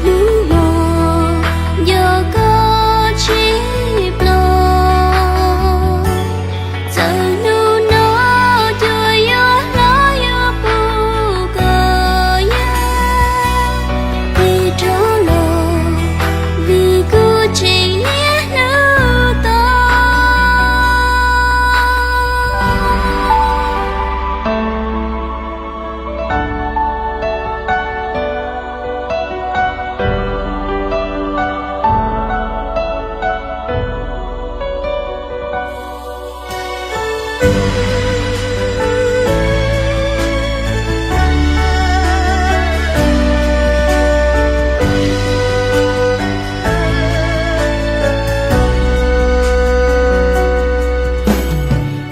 Hnub no nco koj tsis plob, txawm hnub no cua yuav hlob yuav pub koj yeej tig rov los, vim kuv tseem niaj hnub tos.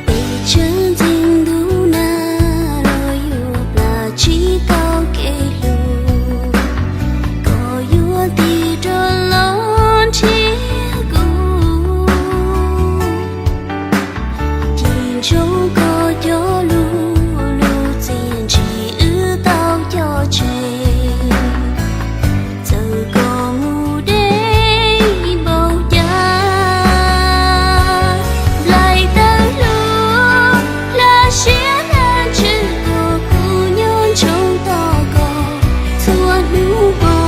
Peb tsev ntxeev ntuj nag los yuav plam tsis tau kev hlub, koj yuav tig rov los nrhiav kuv. Cim ntsoov koj cov lus, lub txiaj ntsim wb tau coj tseg. Txawm koj mus deb npaum cas, nplaim tawm hlub, hlab siab hlab ntsws, koj kuj nyob ntsoov tos koj txhua hnub hmo.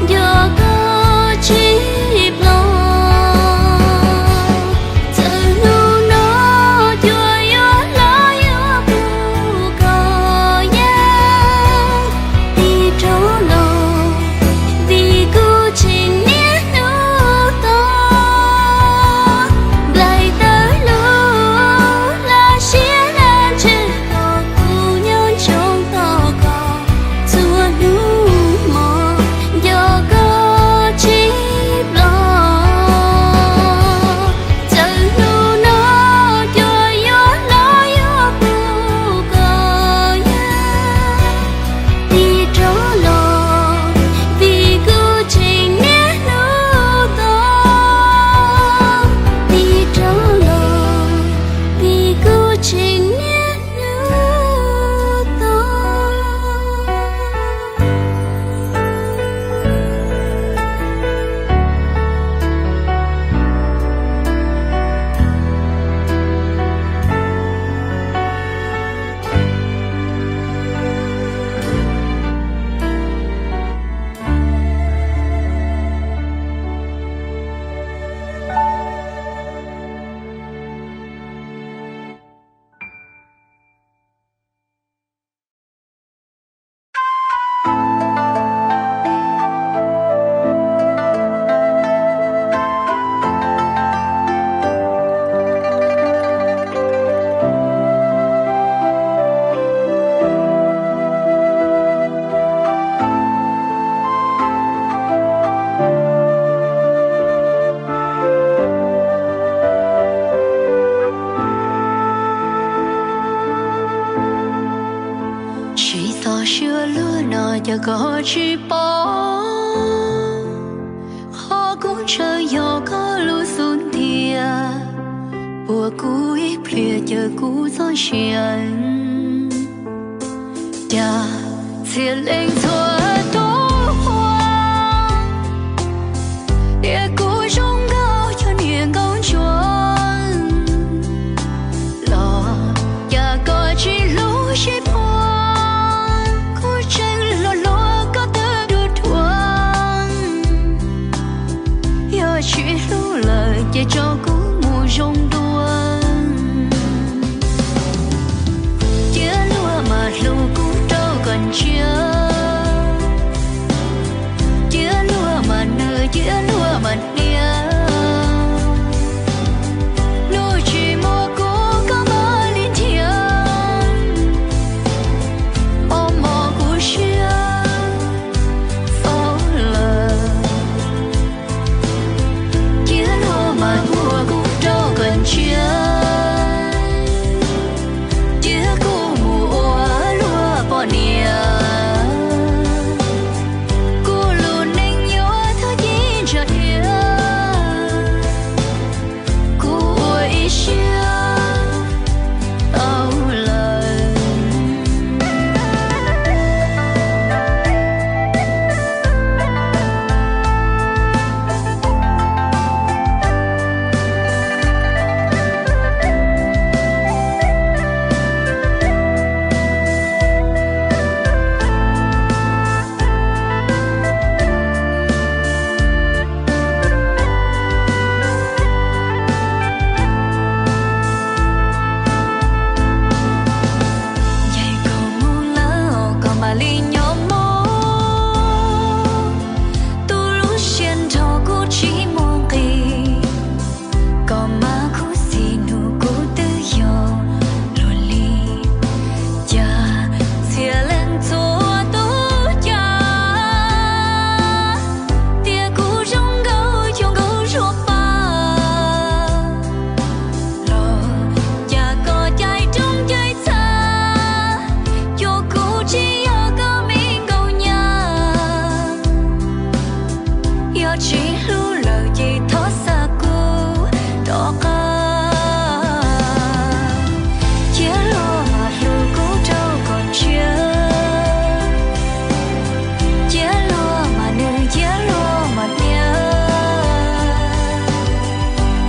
Nco koj tsis plob, txawm hnub no cua yuav hlob yuav pub koj yeej tig rov los, vim kuv tseem niaj hnub tos. Nplaim tawm hlub, hlab siab hlab ntsws, koj kuj nyob ntsoov tos koj txhua hnub hmo. Nco koj tsis plob, txawm hnub no cua yuav hlob yuav pub koj yeej tig rov los, vim kuv tseem niaj hnub tos. Tig rov los, vim kuv tseem niaj hnub tos. Tsis txog sij hawm luag no cas koj tsis paub, qhov kuv ntshaw yog koj lub xub ntiag, puag kuv ib pliag caw kuv txoj sia. Cas txhia leej txhua tus ua, tias kuv zoo nkauj cov niag nkauj ntsuag los, cas koj tsis hlub sib puag, kuv tseem hluas hluas koj twb dua dhuav. Yog tsis hlub lawm ces tso kuv mus zoo dua, cia luag mam hlub kuv rau kom ntsia. Tsis hlub lawm ces thov xa kuv rov qab. Cia luag mas hlub kuv rau kom ntshiab. Cia luag mas nws cia luag mas tiag.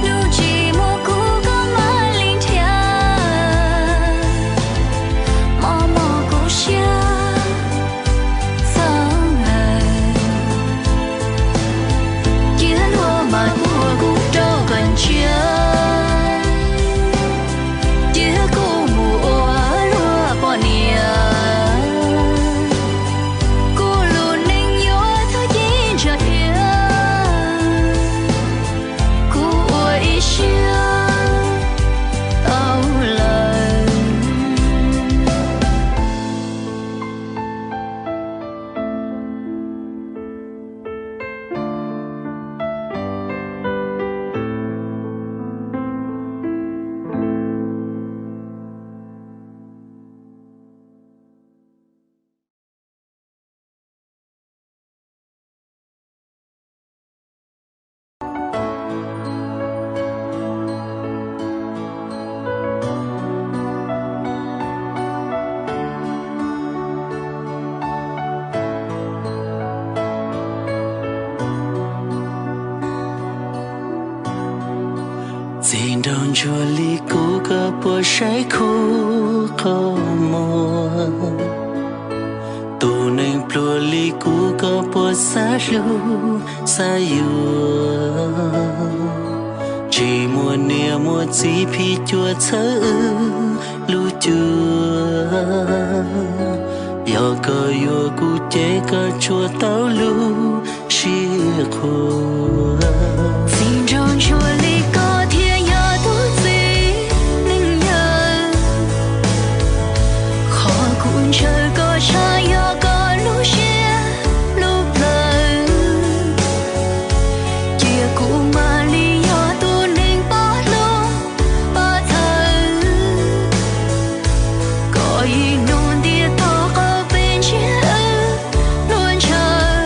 Hnub tsis muaj kuv koj mam li nrhiav. Mob mob kuv siab txheej lawm. Cia luag mas ua kuv rau kom ntshiab. Cia kuv mus ua luag poj niam. Kuv lub neej yuav thawj ci ntsa dhia. Kuv ua ib siab tau lawm. Txiv nraug ntsuag li kuv koj puas saib khuv qhov muag? Tus neeg pluag li kuv koj puas xav hlub xav yuav? Tsis muaj niam muaj txiv phim cuam txhawb wb lub cuab. Yog koj yuav kuv ces koj tsuas tau lub siab qhuas. Txiv nraug ntsuag li koj thiaj yog tus txiv neej yawg. Qhov kuv ntshaw koj tshaj yog koj lub siab lub plawv. Cia kuv mam li yog tus neeg pab hlub pab txhawb. Koj ib hnub ntiaj teb qhov peb ntsiab wb luag ntshaw.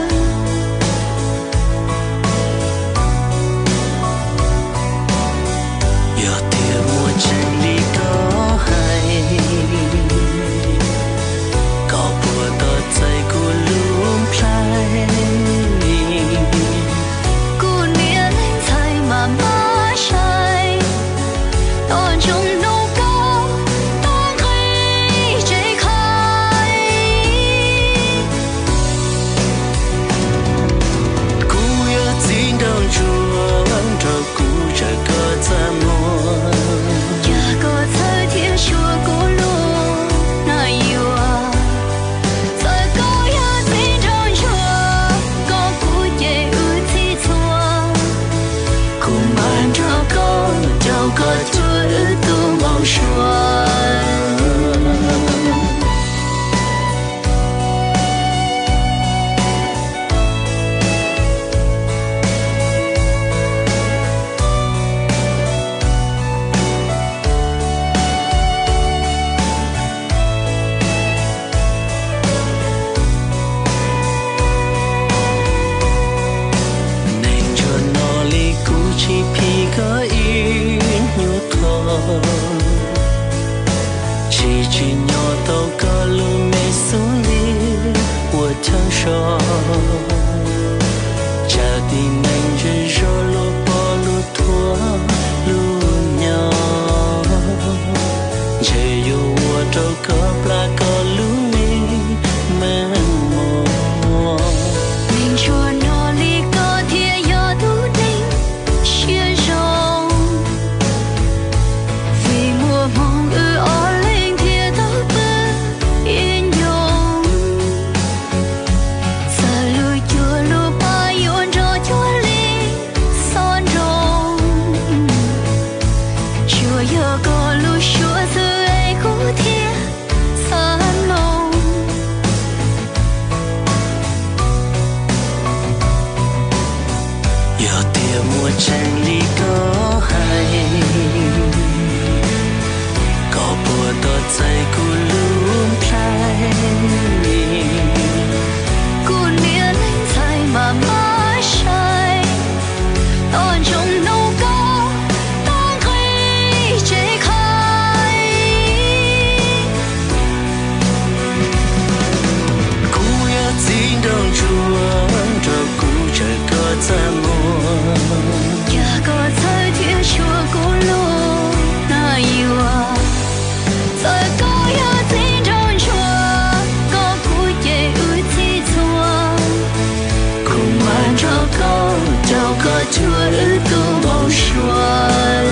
koj cuag wb tus npau suav.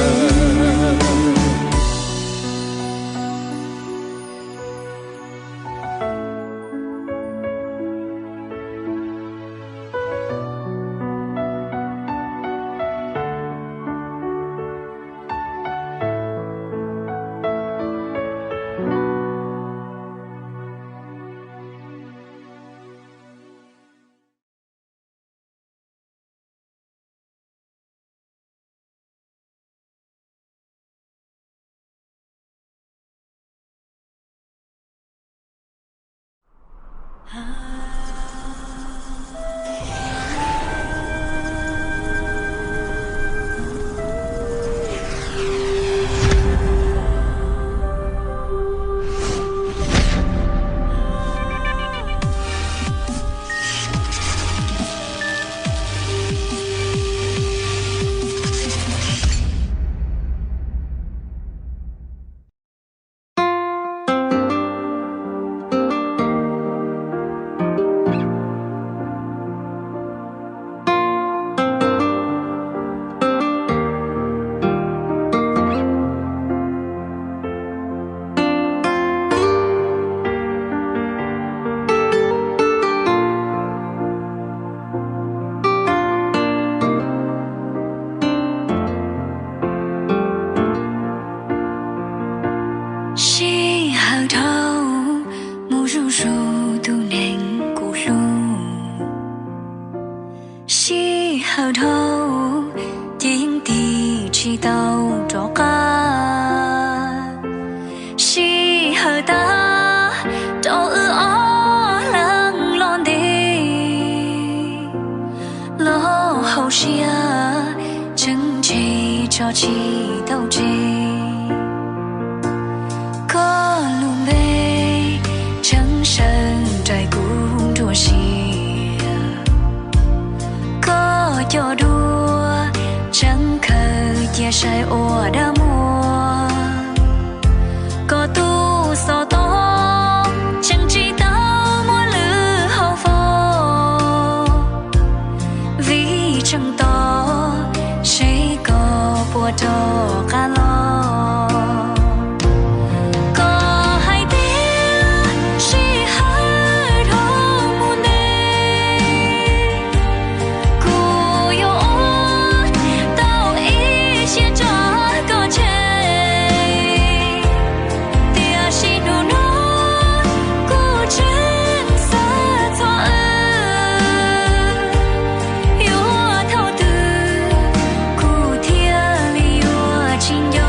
Sij hawm dhau mus zuj zus tus neeg kuv hlub. Sij hawm dhau ces yeej tig tsis tau rov qab. Sij hawm tag rau wb ob leeg los ntev, los hauv siab tseem ntshe tso tsis tau tseg. Koj lub npe tseem sawv nraim kuv nruab siab, koj cov duab tseem khaws cia saib ua dab muag. Koj tus xov tooj tseem tsis tau muaj lwm hauv fo, vim tseem tos seb koj puas rov qab los. Koj hais tias sij hawm dhau mus ntev, kuv yuav ua tau ib siab tso koj tseg. Tiam sis hnub no kuv tseem xav txog wb, yuav thaum twg kuv thiaj li yuav tsis nco.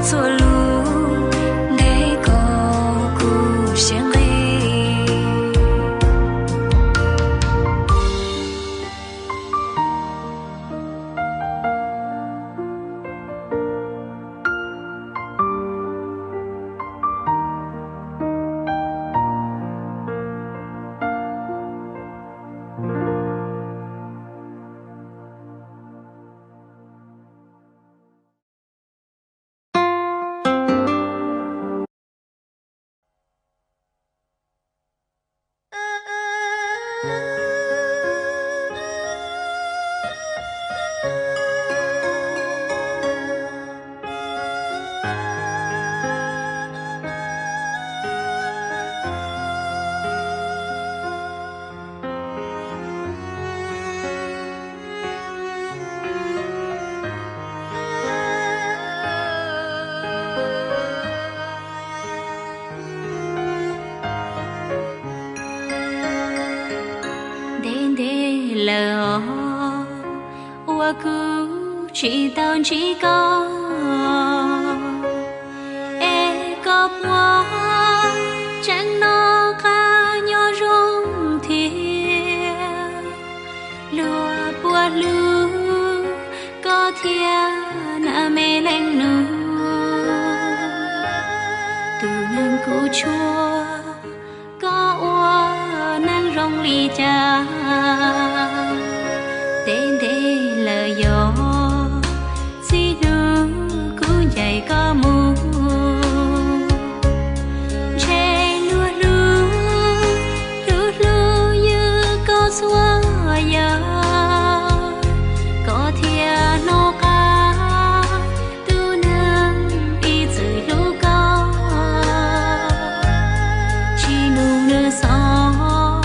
txhua lub ntev koj kuj siab nqig. Ntev ntev lawm os, uas kuv tsis tau ntsib koj, es koj puas tseem noj qab nyob zoo thiab? Luag puas hlub koj thiab na me leej nus? Tus neeg kuv tshuaj, koj ua neej zoo li cas? Ntev ntev lawm yog txij hnub kuv ncaim koj mus, ntshe luag hlub hlub hlub ywg koj txhua yam, koj thiaj hnov qab tus neeg ib txwm hlub koj. Tsis nug nws xov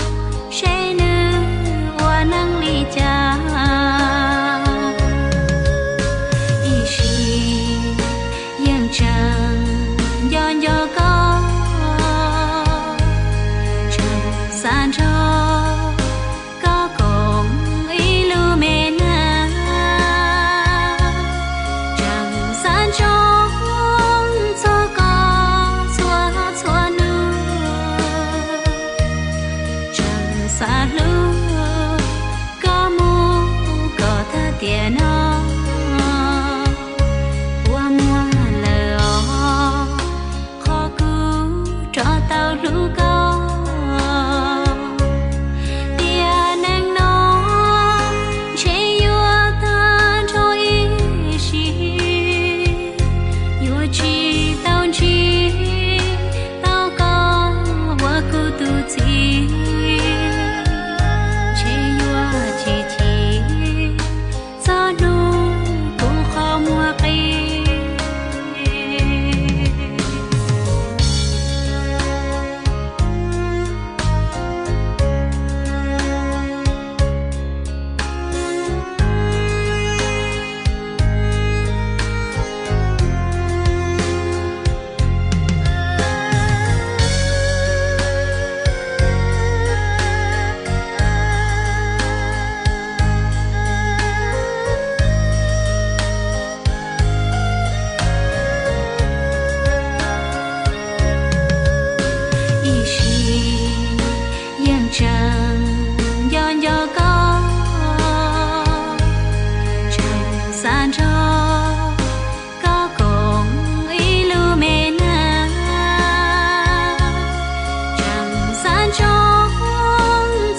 seb nws ua neej li cas, tiam sis yeej tseem nco nco koj, tseem xav nrog koj koom ib lub me neej, tseem xav ntsoov txog koj txhua txhua hnub, tseem xav hlub koj mus kom tag tiam no. Puas muaj lawm os qhov kuv rov tau hlub koj, tiam neej no ntshe yuav tag nrho ib sim, yuav tsis tau ntsib tau koj ua kuv tus txiv, ntshe yuav chim chim txog hnub kuv qhov muag qi. Ib sim yeej tseem nco nco koj, tseem xav nrog koj koom ib lub me neej, tseem xav ntsoov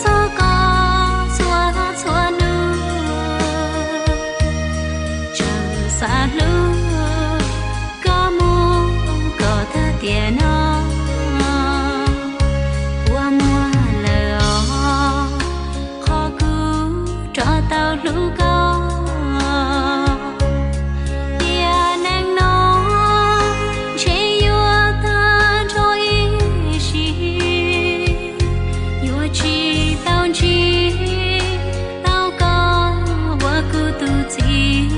txog koj txhua txhua hnub, tseem xav hlub koj mus kom tag tiam no. Puas muaj lawm os qhov kuv rov tau hlub koj, tiam neej no ntshe yuav tag nrho ib sim, yuav tsis tau ntsib tau koj ua kuv tus txiv,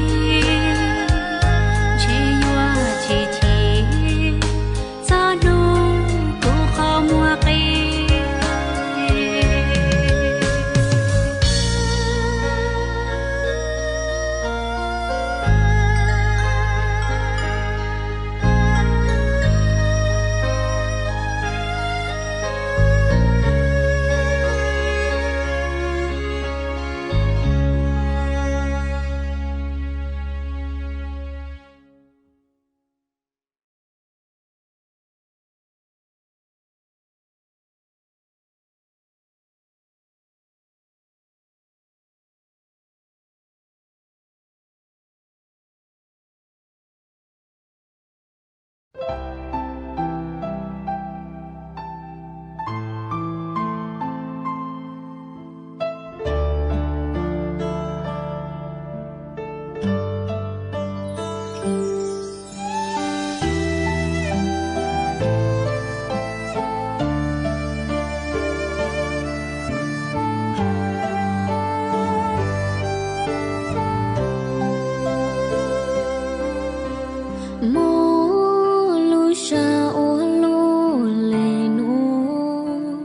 Muaj lub sab ua luaj li nuav,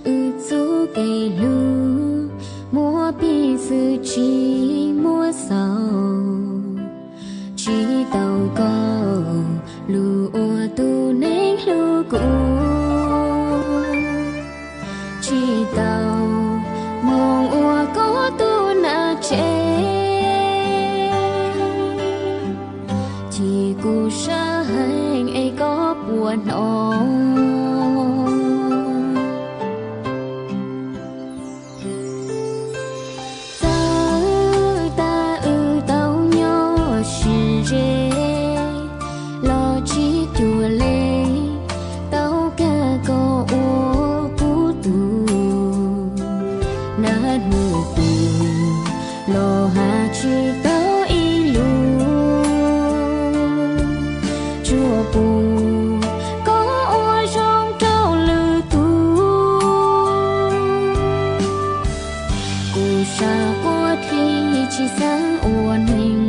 wb txuj kev hlub muab pib xwb tsis muaj xaus. Tsis tau koj lug ua tug neeg hlub kuv, tsis tau moog ua koj tug nam tsev. Ces kuv sab heev es koj puas hnov. Txawm tas wb tau nyob sib ze los tsis cuag li, tau kag koj ua kuv tug. Nab nub pum los has tsis tau ib lus, tsuas pum koj ua zoo rau lwm tug. Kuv sab quaj dhi tsis xaav ua neeg.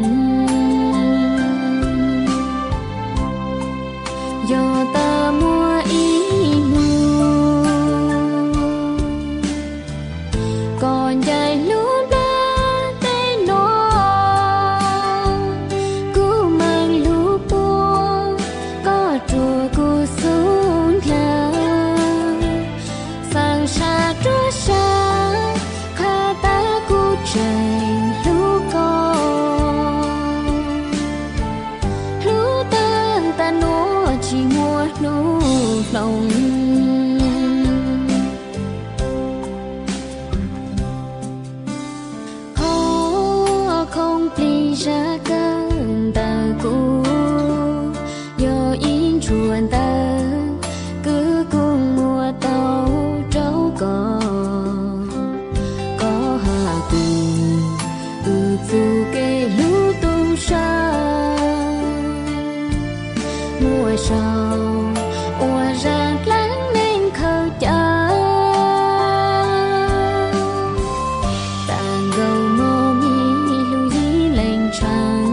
Yog tas muaj ib hnub koj ncaim lub nplaj teb no, kuv meem lug puag koj rua kuv xub ntiag. Xaav sab ruab sab qha tas kuv tseem hlub koj, hlub taag tas nuav tsis muaj hnub hloov. Qhov khoom plig zaj kawg ntawm kuv yog ib ntsuag ntawv kws kuv muab tau rau koj. Koj has kuv, wb txuj kev hlub tu sab, muaj saum ua zaj dlaab neeg khaws cawv. Taag nkaus moog mib lug yim leej tshaaj.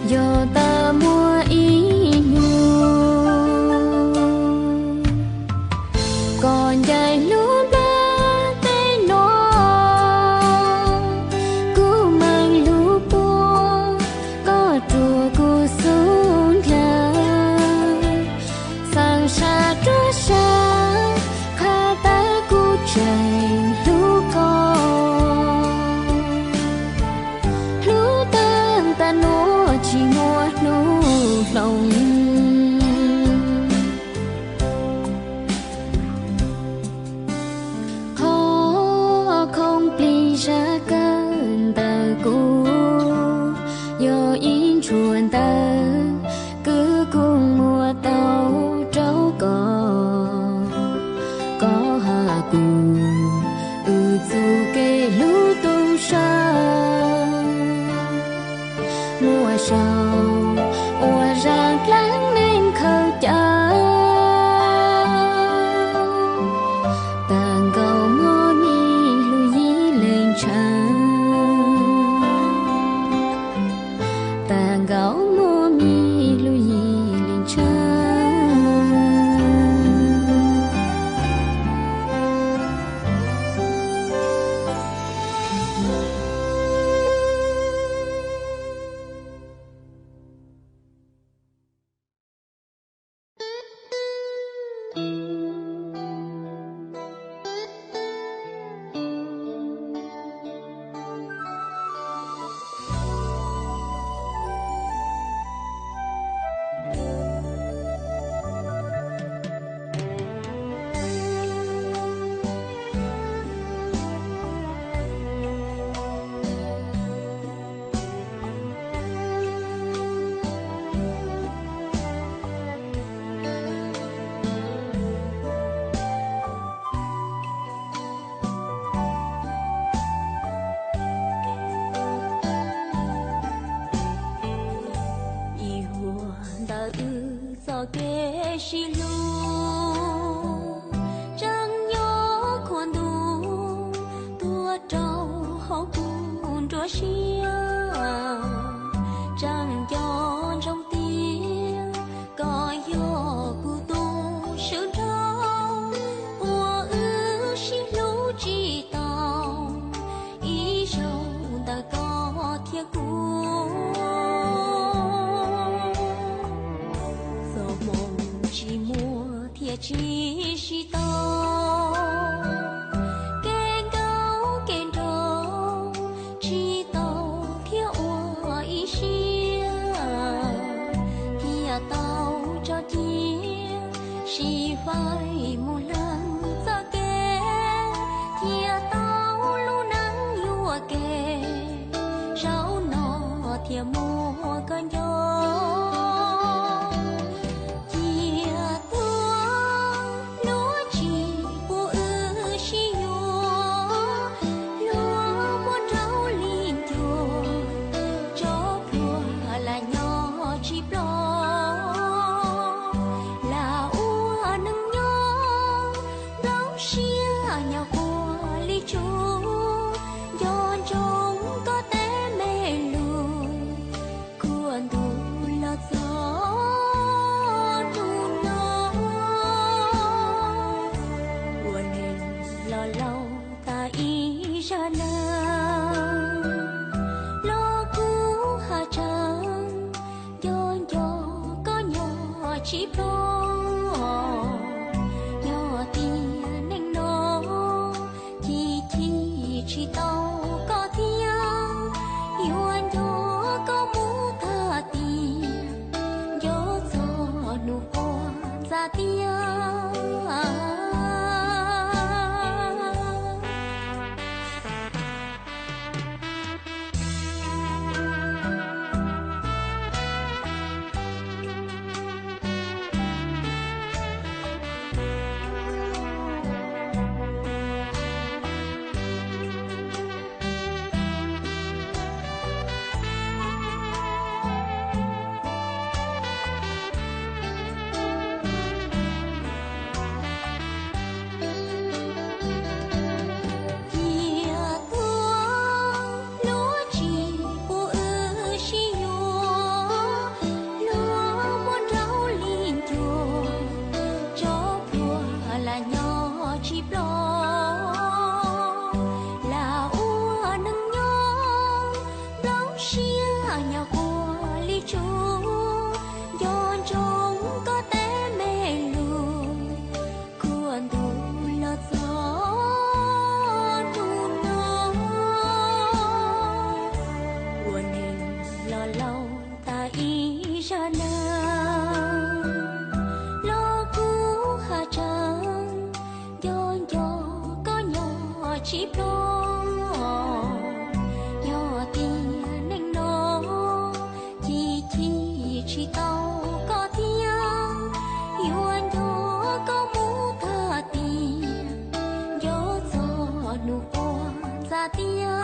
Yog tas muaj ib hnub koj ncaim lub nplaj teb no, kuv meem lug puag koj rua kuv xub ntiag. Xaav sab ruab sab qha tas kuv tseem hlub koj, hlub taag tas nuav tsis muaj hnub hloov. Qhov khoom plig zaj kawg ntawm kuv yog ib ntsuag ntawv kws kuv muab tau rau koj. Koj has kuv, wb txuj kev hlub tu sab, muaj saum ua zaj dlaab neeg khaws cawv. Taag nkaus moog mib lug yim leej tshaaj. Taag nkaus moog mib lug yim leej tshaaj. Kev sib hlub tseem nyob khuam ntuj tuaj rau hauv kuv nruab siab, tseem nco ntsoov tias koj yog kuv tus swv nraug, uas wb sib hlub tsis tau ib zaug ntawm koj thiab kuv. Txoj hmoo tsis muaj thiaj tsis sib tau, kev nkauj kev nraug tsis tau thiab ua ib siab, thiaj tau tso cia sib faib mus leej txoj kev, thiaj tau lub neej yuam kev, zaum no thiaj muaj koj nco. Cia tuag luag tsis pub wb sib yuav, luag muab rau li ncua, tso pluag lam nyob tsis ploj, lam ua neej nyob nplooj siab nyob quaj li tsuj, nco ntsoov koj tej me lus, khuam ntuj los txog hnub no, ua neeg los laus tas ib zaj neeg, los kuv haj tseem nco nco koj nyob tsis ploj, nyob tiam neej no chim chim tsis tau koj thiab, yuav nco koj mus tag tiam, nco txog hnub quaj ntxa tiab. Cia tuag luag tsis pub wb sib yuav, luag muab rau li ncua, tso pluag lam nyob tsis ploj, lam ua neej nyob nplooj siab nyob quaj li tsuj, nco ntsoov koj tej me lus, khuam ntuj los txog hnub no, ua neeg los laus tas ib zaj neeg, los kuv haj tseem nco nco koj nyob tsis ploj, nyob tiam neej no chim chim tsis tau koj thiab, yuav nco koj mus tag tiam, nco txog hnub quaj ntxa tiab.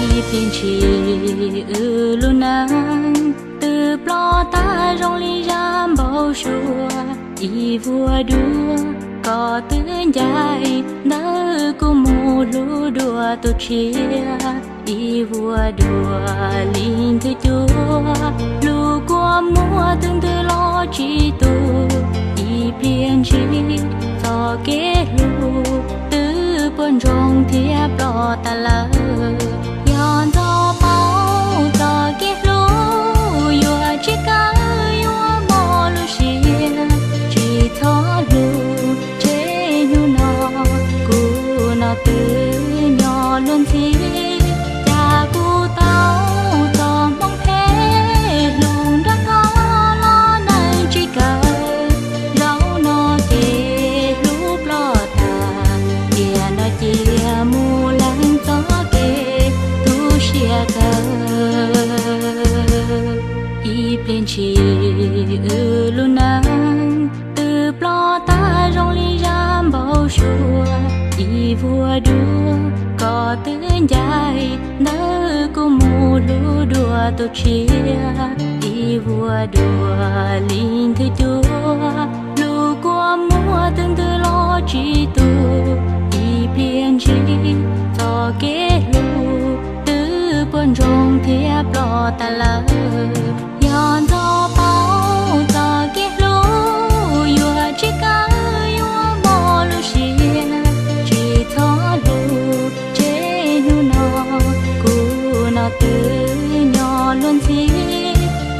Ib pliag ntshis wb lub neej twb ploj tag zoo li zaj npau suav. Ib vuag dua koj twb ncaim ntawm kuv mus hlub dua tus tshiab. Ib vuag dua li nthwv cua, lub kua muag twb ntws los tsis tu. Ib pliag ntshis wb lub neej twb ploj tag zoo li zaj npau suav. Ib vuag dua koj twb ncaim ntawm kuv mus hlub dua tus tshiab. Ib vuag dua li nthwv cua, lub kua muag twb ntws los tsis tu. Ib pliag ntshis txoj kev hlub twb puas ntsoog thiab ploj tas lawm. Yog ntxov paub txoj kev hlub yuav tsis kawg, yuav mob lub siab, tsis txhob hlub tseg hnub no. Kuv no twb nyob luag ntxhi,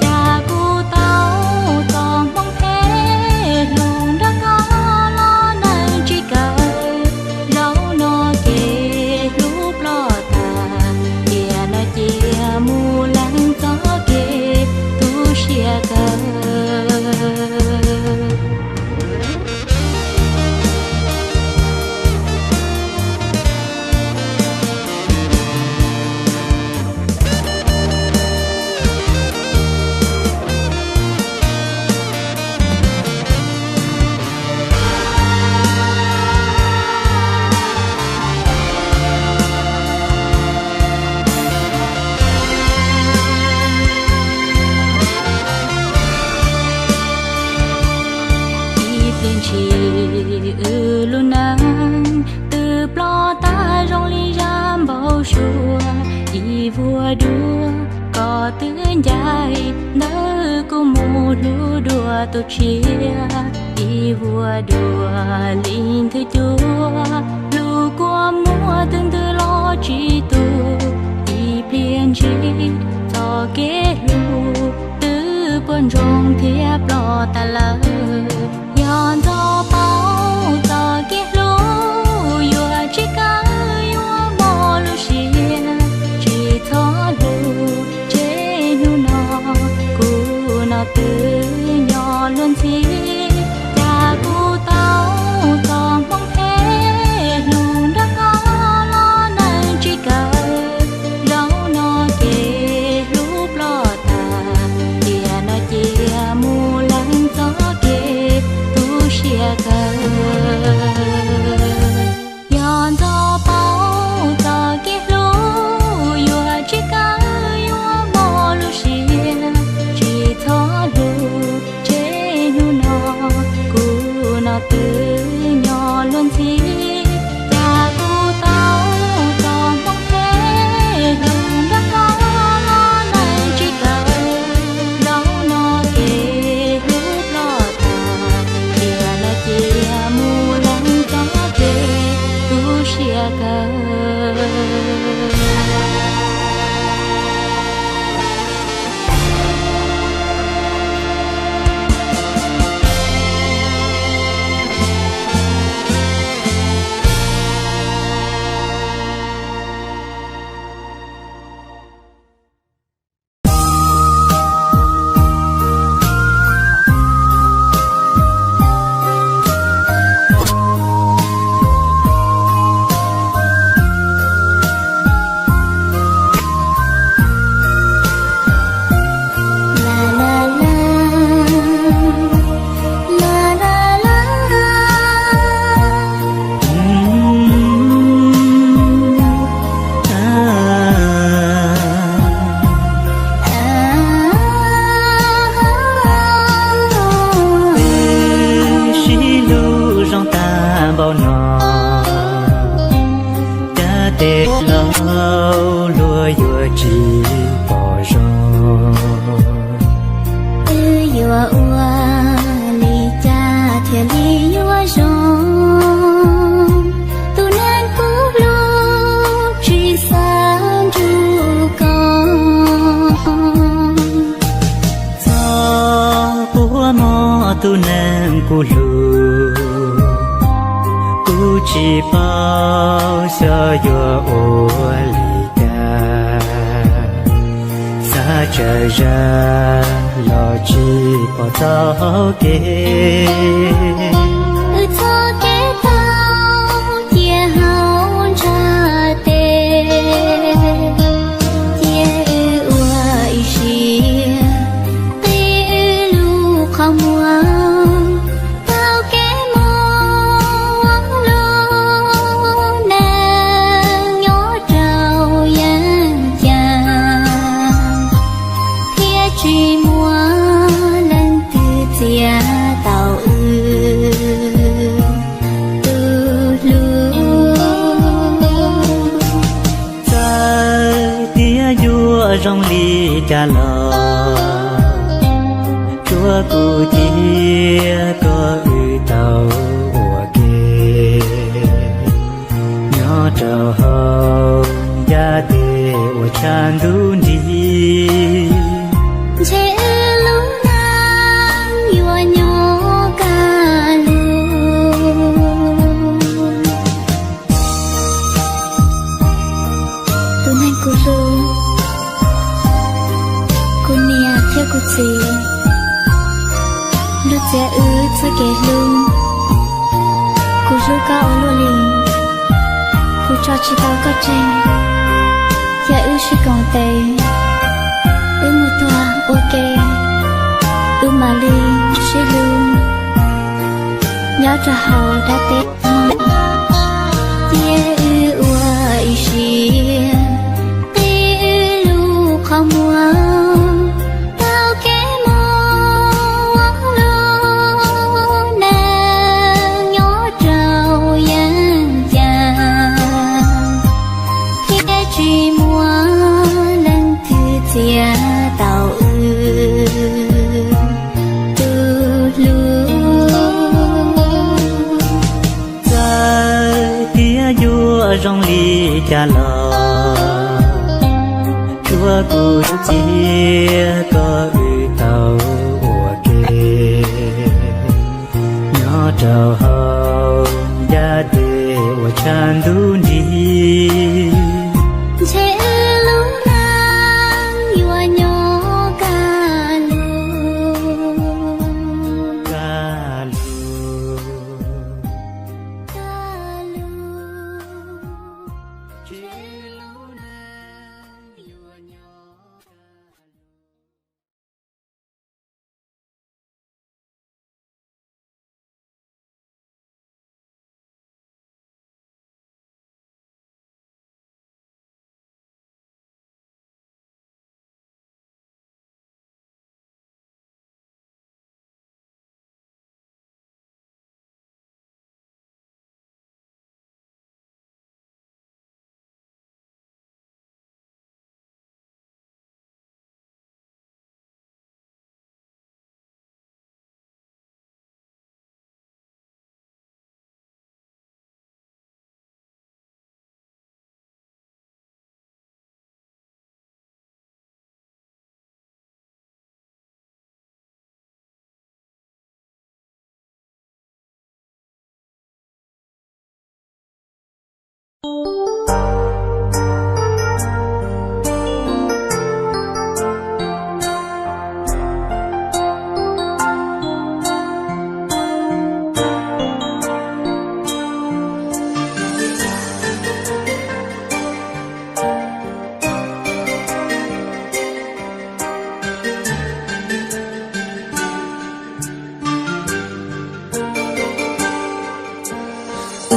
cas kuv tau txoj hmoov phem hlub nrog koj los neej tsis kawg. Zaum no ces hlub ploj tas, tiam no cia mus leej txoj kev tu siab kawg. Ib pliag ntshis wb lub neej twb ploj tag zoo li zaj npau suav. Ib vuag dua koj twb ncaim ntawm kuv mus hlub dua tus tshiab. Ib vuag dua li nthwv cua, lub kua muag twb ntws los tsis tu. Ib pliag ntshis txoj kev hlub twb puas ntsoog thiab ploj tas lawm. Yog ntxov paub txoj kev hlub yuav tsis kawg, yuav mob lub siab, tsis txhob hlub tseg hnub no. Kuv no twb nyob luag ntxhi, cas kuv tau txoj hmoov phem hlub nrog koj los neej tsis kawg. Zaum no ces hlub ploj tas, tiam no cia mus leej txoj kev tu siab kawg. Yog ntxov paub txoj kev hlub yuav tsis kawg, yuav mob lub siab, tsis txhob hlub tseg hnub no. Kuv no twb nyob luag ntxhi, cas kuv tau txoj hmoov phem hlub nrog koj los neej tsis kawg. Zaum no ces hlub ploj tas, tiam no cia mus leej txoj kev tu siab kawg. Wb sib hlub zoo tag npaum no, cas tej laus luag yuav tsis pom zoo. Wb yuav ua li cas thiaj li yuav zoo? Tus neeg kuv hlub tsis xav nrug koj. Txog puas mob tus neeg kuv hlub, kuv tsis paub xyov yuav ua li cas. Xav tsaug zog los tsis pom txoj hau kev. Wb txoj kev tau cia hauv ntshav tes, cia wb ua ib siab Tsis muaj leej twg txiav tau wb tus hlub. Txawm tias yuav zoo li cas los tsuav kuv cia koj wb tau ua ke nyob rau hauv yav teb uas tshav ntuj nrig. Ntshe wb lub neej yuav nyob kaj lug. Tus neeg kuv hlub, kuv niam thiab kuv txiv, luag txiav wb txoj kev hlub. Kuv hlub koj ua luaj li, kuv tso tsis tau koj tseg. Yog wb sib koom tes, wb mus tuag ua ke, wb mam li sib hlub nyob rau hauv dab teb. Cia wb ua ib siab qhib wb lub qhov muag, taug kev mus ua lub neej nyob rau yeeb yam, thiaj tsis muaj leej twg txiav tau wb tus hlub. Txawm tias yuav zoo li cas los tsuav kuv cia koj wb tau ua ke nyob rau hauv yav teb uas tshav ntuj nrig. Ntshe wb lub neej yuav nyob kaj lug, kaj lug, kaj lug.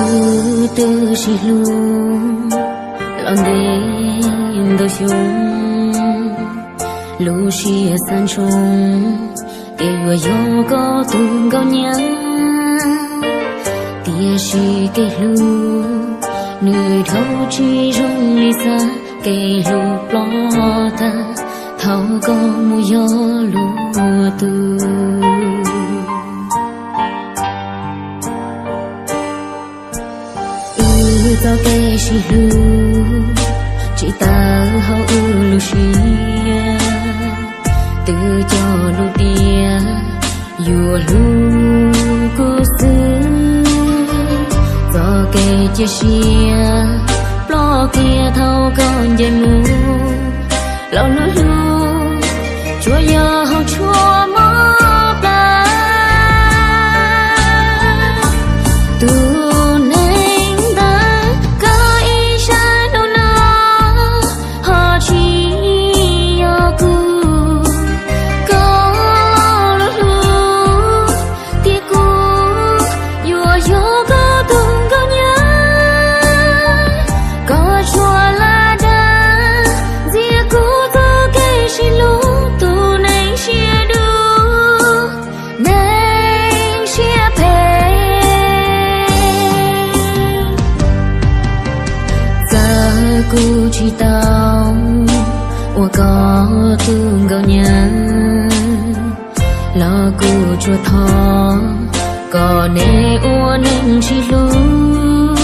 Wb twb sib hlub los ntev ntau xyoo, lub siab xav ntsoov tias yuav yog koj tus nkauj nyab, tiam sis kev hlub nws dhau tsis zoo li xav, kev hlub ploj tag thaum koj mus yog luag tus. Wb txoj kev sib hlub tsis tawm hauv wb lub siab, twb cog lus tias yuav hlub kuv xwb. Txoj kev cia siab ploj kiag thaum koj nce mus, lo lus hlub tsuas yog hauv tshuaj mob plab. Tus neeg ntawm koj ib sab hnub no ho tsis yog kuv, koj lo lus hlub tias kuv yuav yog koj tus nkauj nyab. Koj tsuas la dag ntxias kuv txoj kev Koj tus nkauj nyab, los kuv tsuas thov kom neb ua neej sib hlub.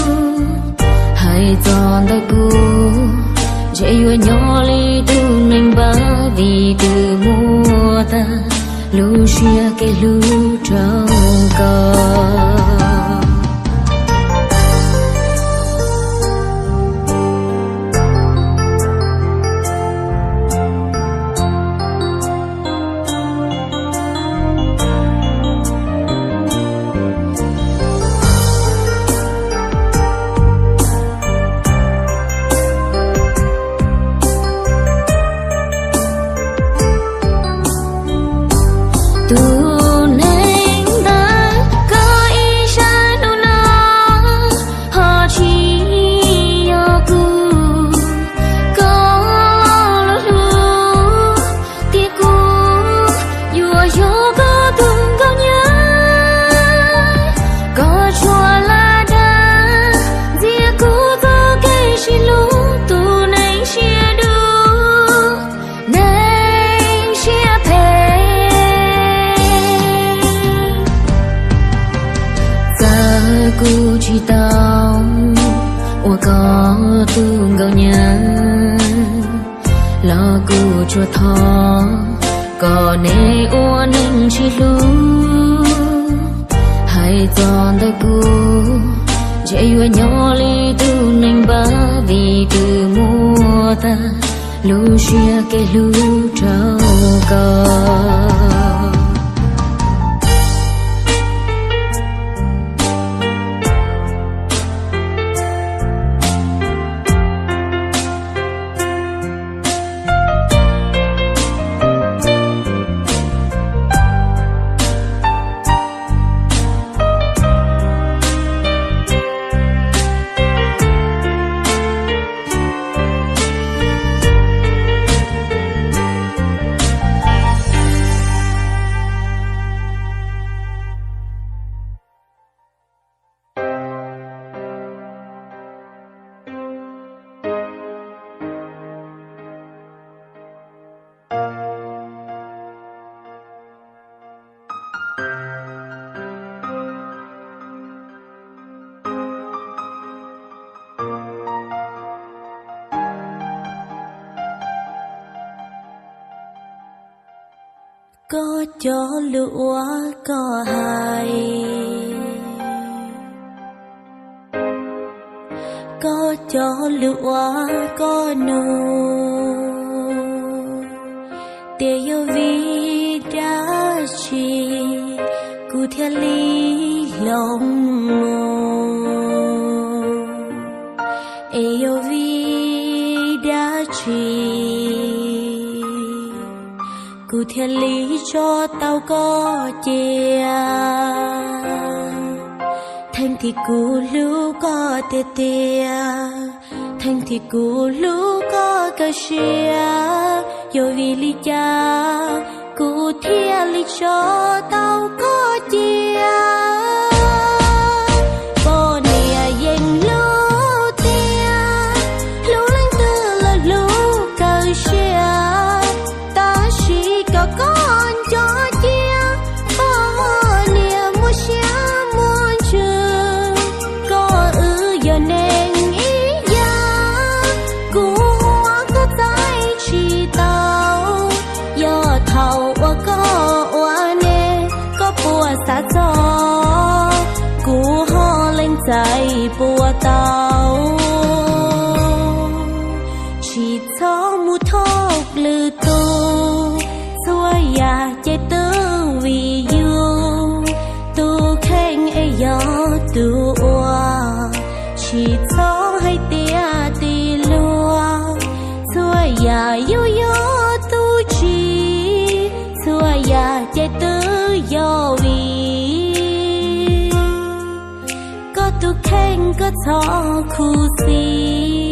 Hais txog ntawm kuv, ntshe yuav nyob li tus neeg npab, vim twb muaj tag lub siab kev hlub rau koj. Tus neeg ntawm koj ib sab hnub no ho tsis yog kuv. Koj los hlub tias kuv yuav yog koj tus nkauj nyab. Koj tsuas lam dag ntxias kuv txoj kev sib hlub, tus neeg siab dub, neeg siab phem. Txawm kuv tsis tau ua koj tus nkauj nyab, los kuv tsuas thov kom neb ua neej sib hlub. Hais txog ntawm kuv, ntshe yuav nyob li tus neeg npab, vim twb muaj tag lub siab kev hlub rau koj. Koj cov lus uas koj hais, koj cov lus uas koj nug, tias yog vim dab tsi kuv thiaj li hloov mus, es yog vim dab tsi kuv thiaj li tso tau koj cia. Theej thaum kuv hlub koj tiag tiag, theej thaum kuv hlub koj kawg siab, yog vim li cas kuv thiaj li tso tau koj cia. Poj niam yeej hlub tiag, hlub leej twg los hlub kawg siab, tab sis kom koj nco cia, poj niam muaj siab muaj ntsws, koj wb yog neeg ib yam, kuv ua koj txais tsis tau. Yog thaum uas koj ua neeg koj puas xav txog, kuv ho lees txais puas tau. Tsis txhob mus thov lwm tus, txhua yam ces twb vim yus, tus kheej es yog tus ua. Tsis txhob hais tias tig luag, txhua yam yus yog tus tsim, txhua yam ces twb yog vim koj tus kheej koj txhob khuv xim.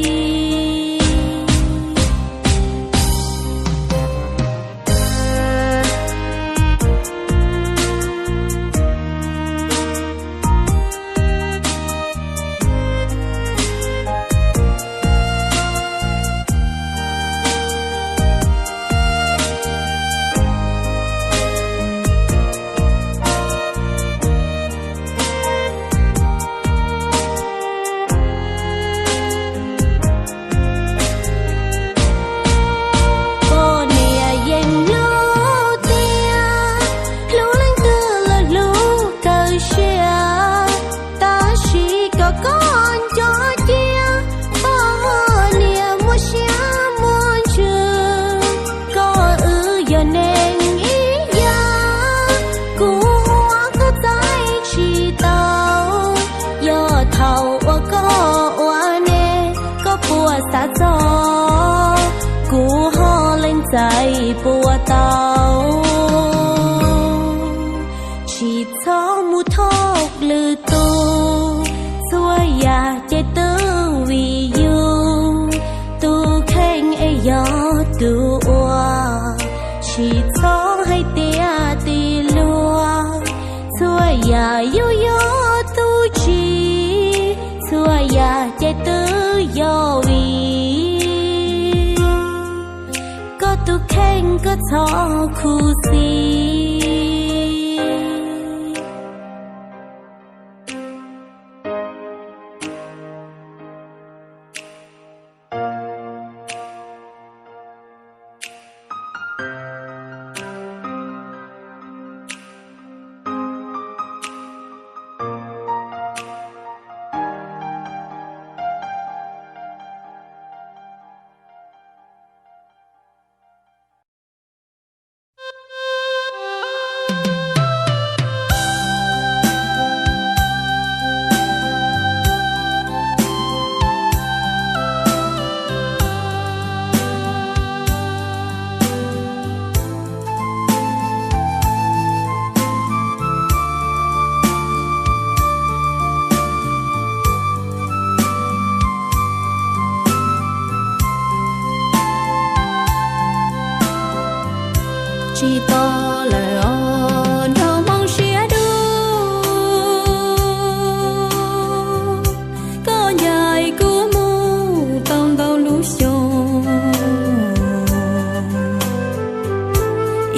Tsis txhob mus thov lwm tus, txhua yam ces twb vim yus tus kheej es yog tus ua. Tsis txhob hais tias tig luag, txhua yam yus yog tus tsim, txhua yam ces twb yog vim koj tus kheej koj txhob khuv xim. Tsis tos lawm os nraug hmoob siab dub, koj ncaim kuv mus tau ntau lub xyoo,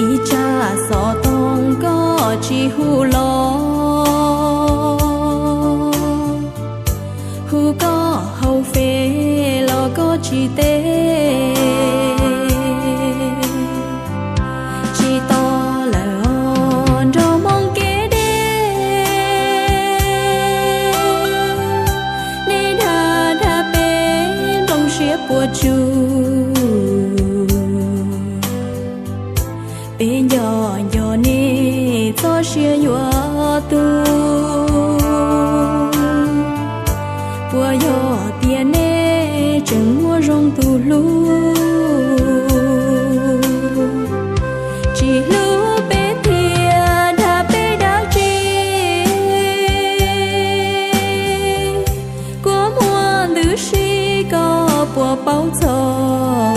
ib tsam xov tooj koj tsis hu los, hu koj hauv Face los koj tsis teb. Tsis tos lawm os nraug hmoob kev deb, nej dag dag peb nplooj siab puas tsuaj. Peb nco nco nej txoj sia yuav tug, puas yog tias nej tseem muaj zoo tus hlub, tsis hlub peb thiab dag peb dab tsi. Kua muag ntws si koj puas paub txog,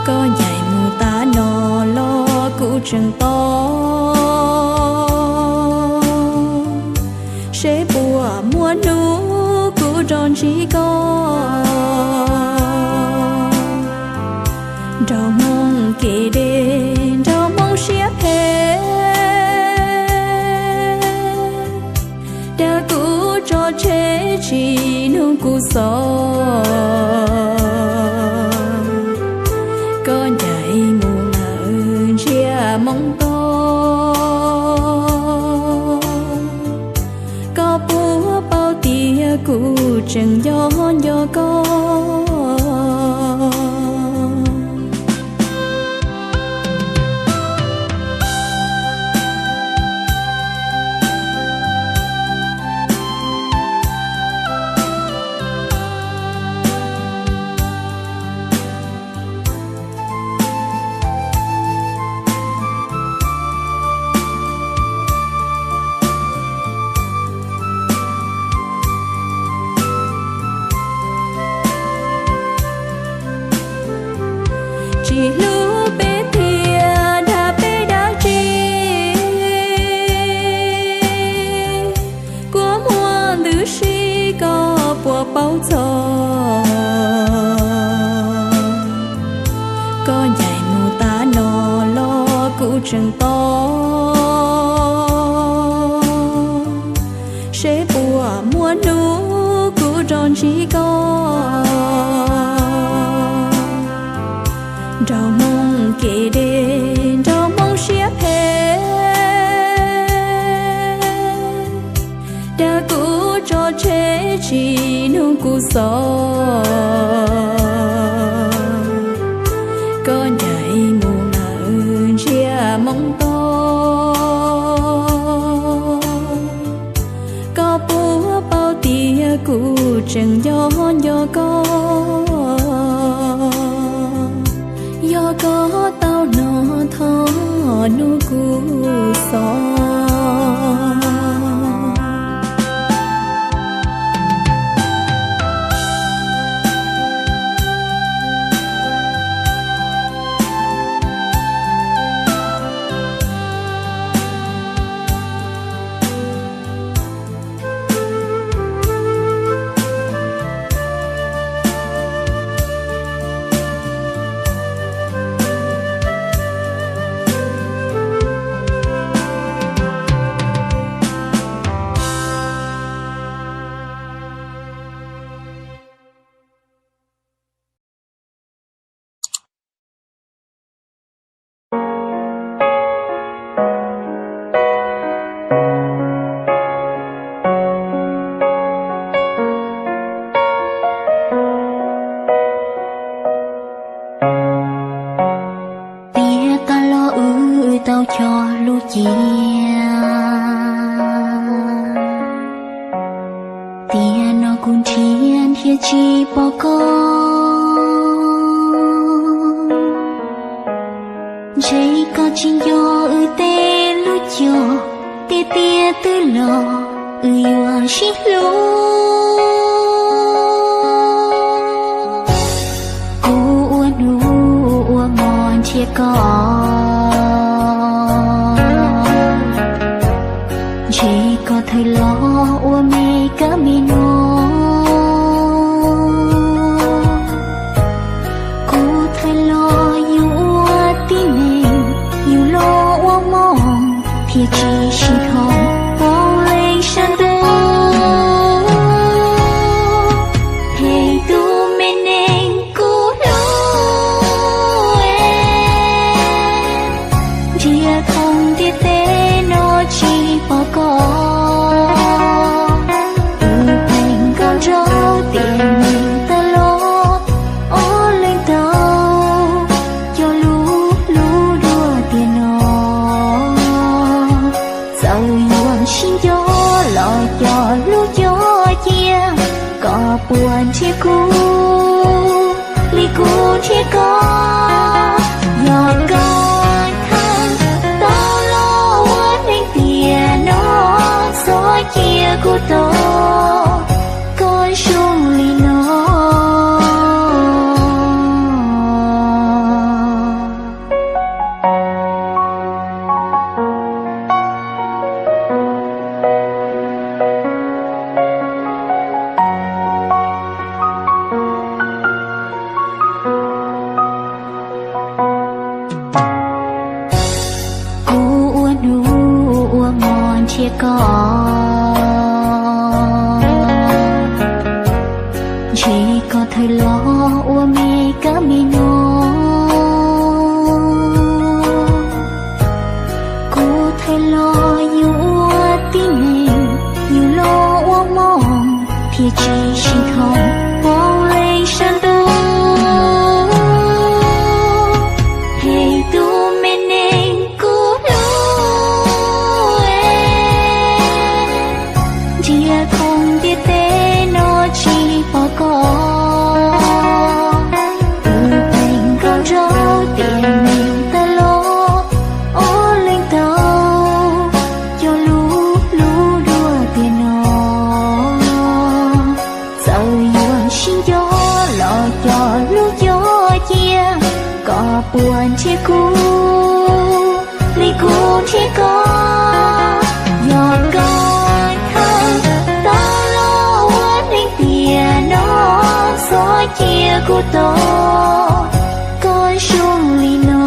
koj ncaim mus tas no los kuv tseem tos, seb puas muaj hnub kuv rov ntsib koj. Nraug hmoob kev deb, nraug hmoob siab phem, dag kuv tso tseg tsis nug kuv xov, koj ncaim mus lawm ntsiag moo ntau. Koj puas paub tias kuv tseem nco nco koj. Tsis hlub peb thiab dag peb dab tsi, kua muag ntws si koj puas paub txog, koj ncaim mus tas no los kuv tseem tos, seb puas muaj hnub kuv rov ntsib koj. Nraug hmoob kev deb, nraug hmoob siab phem, dag kuv tso tseg tsis nug kuv xov, koj ncaim mus lawm ntsiag moo ntau. Koj puas paub tias kuv tseem nco nco koj. Koj tau hnov thov hnub kuv xov. Tiam tas los wb tau cog lus cia, tiam no kuv nrhiav nrhiav tsis pom koj. Ntshe koj tsis nco wb tej lub cog, tiam tiam twb los wb yuav sib hlub. Kuv ua hnub ua hmo nrhiav koj, ntshe koj thawj los ua me kab me noog. Kuv thawj los yus ua tib neeg, yus los ua hmoo, thiaj tsis sib thooj poob leej sab ntuj. Phem tus me neeg kuv hlub, nrhiav thoob ntiaj teb no tsis pom koj. Tus pheej nkaum nraug tiam neeg tas los, ob leeg tau cog lub hlub dua tiam no. Txawm yuav sib nco los cog lub cog cia, koj puas nrhiav kuv li kuv nrhiav koj? Yog koj thawj tau los ua neeg tiam no, txhob cia kuv tos koj zoo li no. Kuv ua hnub ua hmo nrhiav koj, ntshe koj thawj los ua me kab me noog. Kuv thawj los yus ua tib neeg, yus los ua hmoo, thiaj tsis sib thooj poob leej sab ntuj. Phem tus me neeg kuv hlub, nrhiav thoob ntiaj teb no tsis pom koj. Tus pheej nkaum nraug tiam neeg tas los, ob leeg tau cog lub hlub dua tiam no. Txawm yuav sib nco los cog lub cog cia, koj puas nrhiav kuv li kuv nrhiav koj? Yog koj thawj tau los ua neeg tiam no, txhob cia kuv tos koj zoo li no.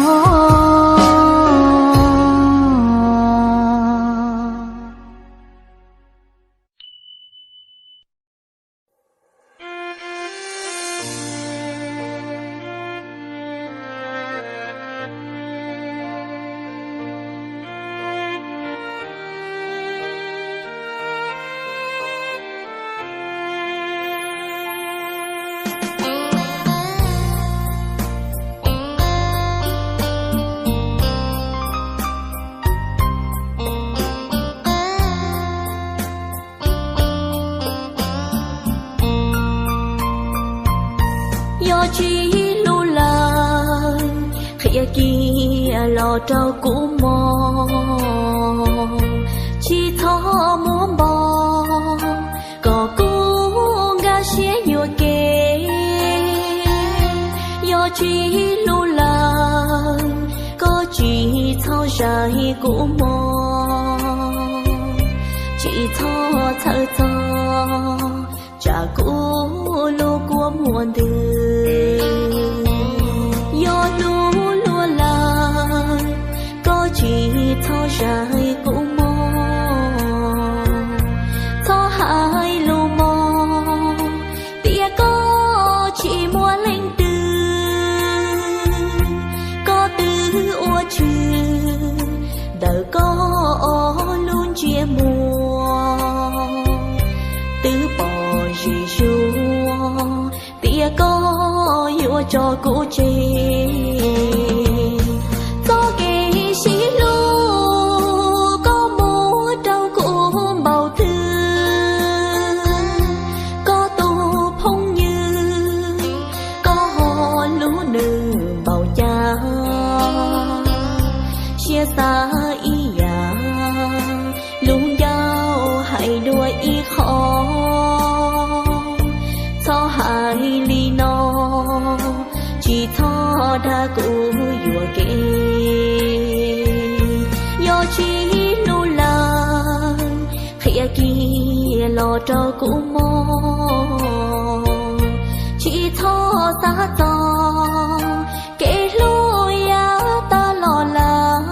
Qhia kiag los rau kuv mog, tsis txhob muab npog, kom kuv nkag siab yuam kev. Yog tsis hlub lawm, koj tsis txhob zais kuv mog, tsis txhob txhawj txog tsam kuv lub kua muag ntws. Yog hlub luag lawm, koj tsis txhob zais kuv mog, txhob hais lus mog, tias koj tsis muaj leej twg. Koj twb ua tshwm ntawm koj lub ntsej muag, twb pom zim zuag tias koj yuav tso kuv tseg. Txoj kev sib hlub koj muab rau kuv npaum twg, koj tus phooj ywg koj ho hlub nws npaum cas. Siab xav ib yam, lub ncauj hais dua ib qho. Txhob hais li no, tsis txhob dag kuv yuam kev. Yog tsis hlub lawm, qhia kiag los rau kuv mog, tsis txhob xav txog kev hlub yav tas los lawm.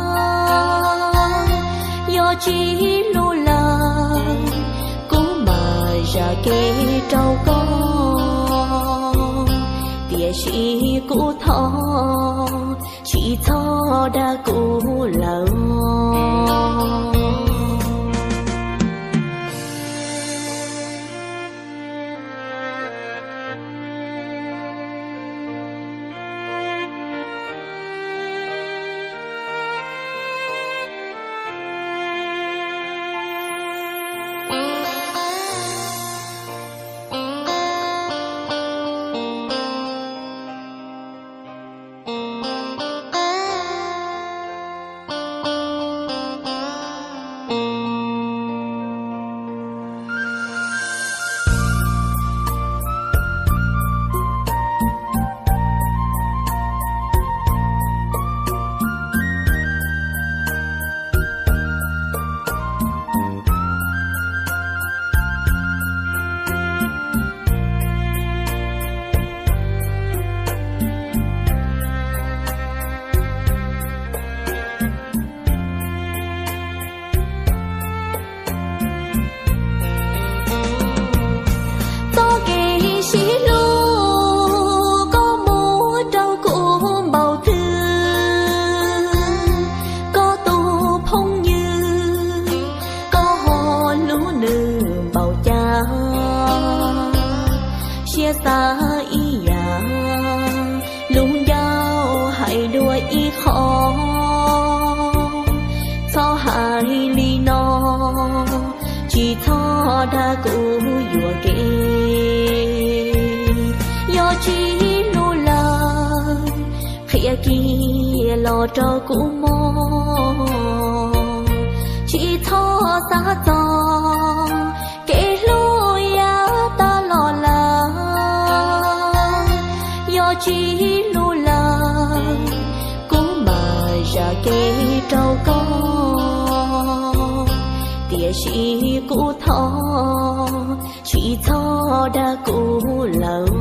Yog tsis hlub lawm, kuv mam zam kev rau koj, tiam sis kuv thov tsis txhob dag kuv lawm. Txoj kev sib hlub koj muab rau kuv npaum twg, koj tus phooj ywg koj ho hlub nws npaum cas. Siab xav ib yam, lub ncauj hais dua ib qho. Txhob hais li no, tsis txhob dag kuv yuam kev. Yog tsis hlub lawm, qhia kiag los rau kuv mog, tsis txhob xav txog kev hlub yav tas los lawm. Yog tsis hlub lawm, kuv mam zam kev rau koj, tiam sis kuv thov tsis txhob dag kuv lawm.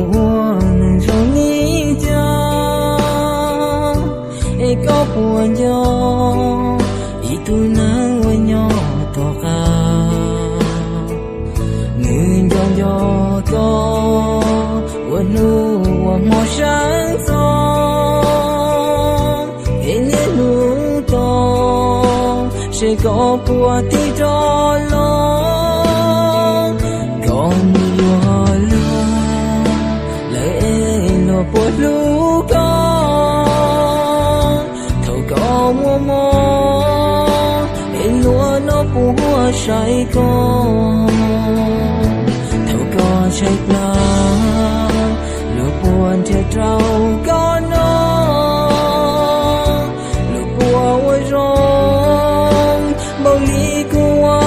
Ua neeg zoo li cas, es koj puas nco ib tug neeg uas nyob tom qab? Nws nco nco koj ua hnub ua hmo sawv ntxov, es niaj hnub tos seb koj puas tig rov los. Koj mus yuav luag lawm es luag puas hlub koj? Thaum koj muaj mob es luag no puas saib koj? Thaum koj tshaib plab luag puas nrhiav rau koj noj? Luag puas ua zoo npaum li kuv ua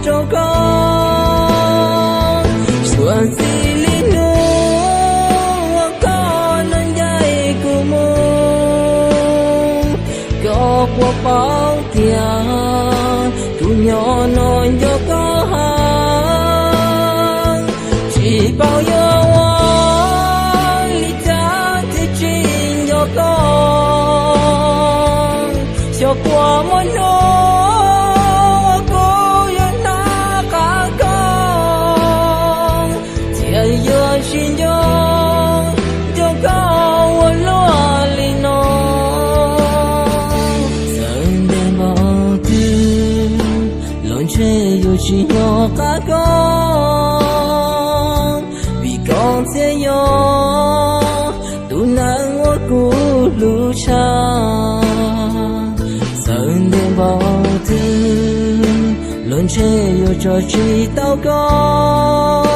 rau koj? Suav txij li hnub uas koj ncaim kuv mus, koj puas paub tias tus nyob no nco koj heev? Tsis paub yuav ua li cas thiaj tsis nco koj. Xyov puas muaj hnub uas kuv yuav hnov qab koj, thiaj yuav tsis nco, nco koj ua luaj li no. Txawm ntev npaum twg los ntshe yuav tsis nco qab koj, vim koj thiaj yog tus neeg uas kuv hlub tshaj. Txawm ntev npaum twg los ntshe yuav tso tsis tau koj,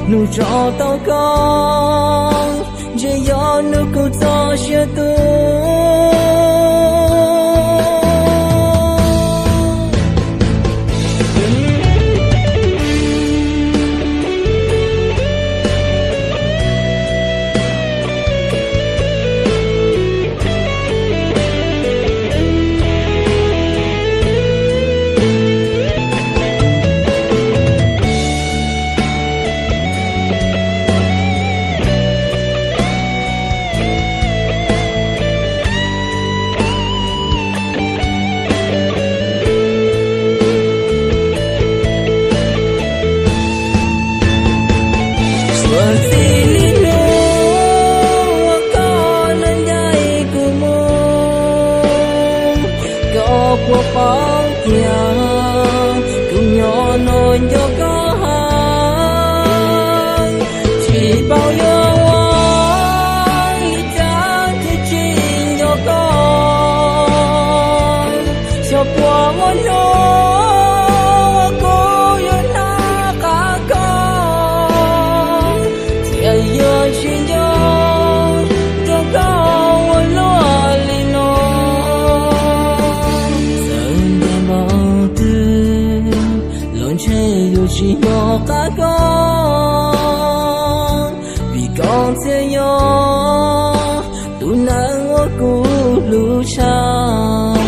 hnub tso tau koj, ntshe yog hnub kuv txoj sia tu. Suav txij li hnub uas koj ncaim kuv mus, koj puas paub tias tus nyob no nco koj heev? Tsis paub yuav ua li cas thiaj tsis nco koj. Xyov puas muaj hnub uas kuv yuav hnov qab koj, thiaj yuav tsis nco, nco koj ua luaj li no. Txawm ntev npaum twg los ntshe yuav tsis nco qab koj, vim koj thiaj yog tus neeg uas kuv hlub tshaj.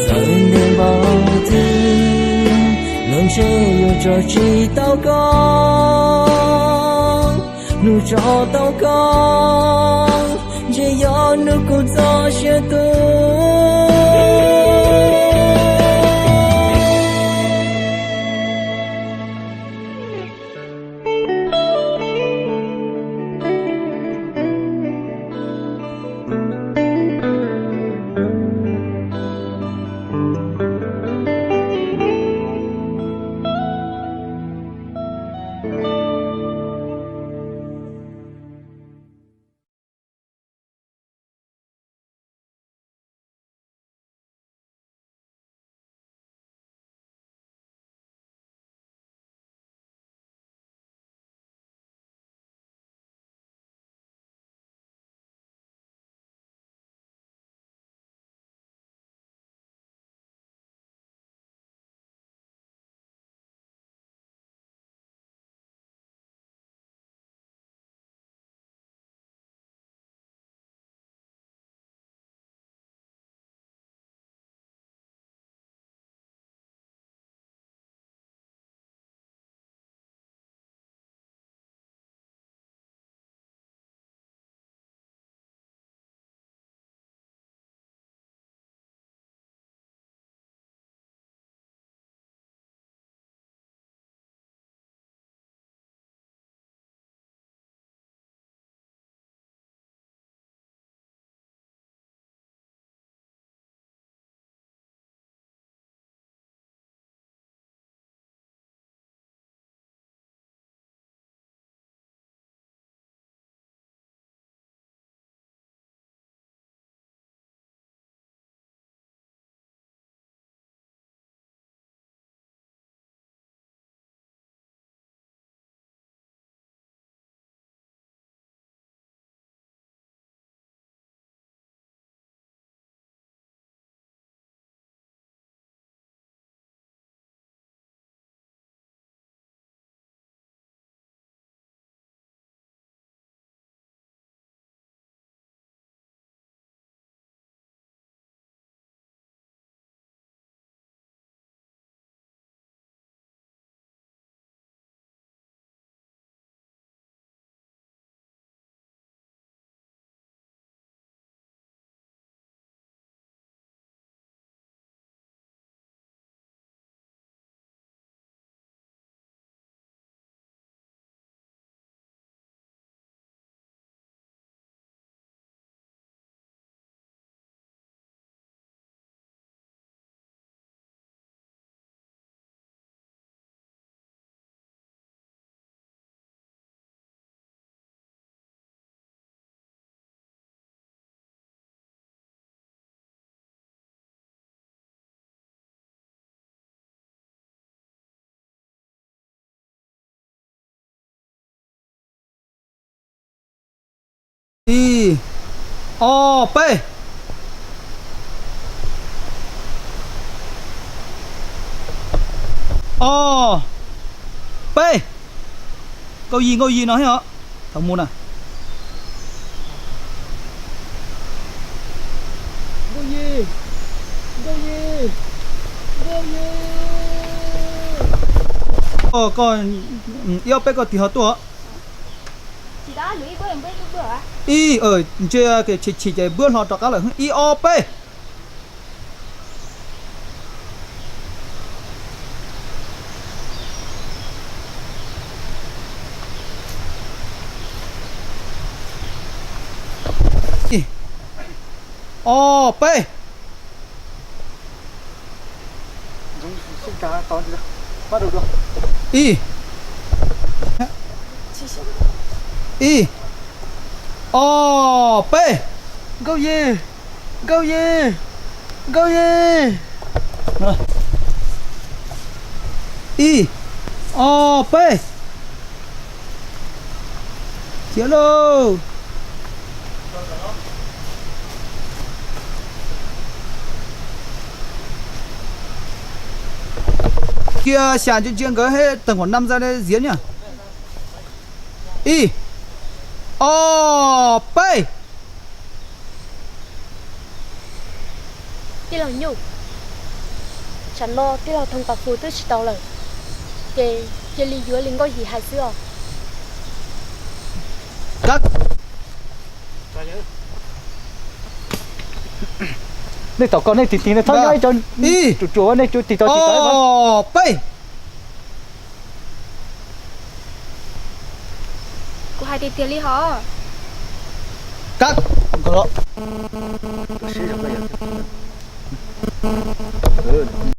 Txawm ntev npaum twg los ntshe yuav tso tsis tau koj, hnub tso tau koj, ntshe yog hnub kuv txoj sia tu. Ob peb. Ob peb. Nkauj Yig, Nkauj Yig no thiab os. Thaum mus na. Nkauj Yig, Nkauj Yig, Nkauj Yig. Koj, ib ob peb koj tig ho tuaj. Ib, ntshe chim chim ces npuab hlo rov qab lawm. Ib ob peb. Ib ob peb. Ib, ib ob peb. Nkauj Yig, Nkauj Yig, Nkauj Yig. Ib ob peb. Khiav lauj. Cia xya ntsia ntsia nkawd, tag nrho nam za ziav niaj. Ib ob peb. Tij laug Nyuj, tsam no tij laug Thoob Pas Fus twb tsis tau lawm, ces cia li yuav li Nkauj Yig hais xwb os. Nej tom ko nej tig tig, nej txhob nyob ib co, ruam ruam nej tig tau tsis tau. Ob peb. Kuv hais tiag tiag li hos.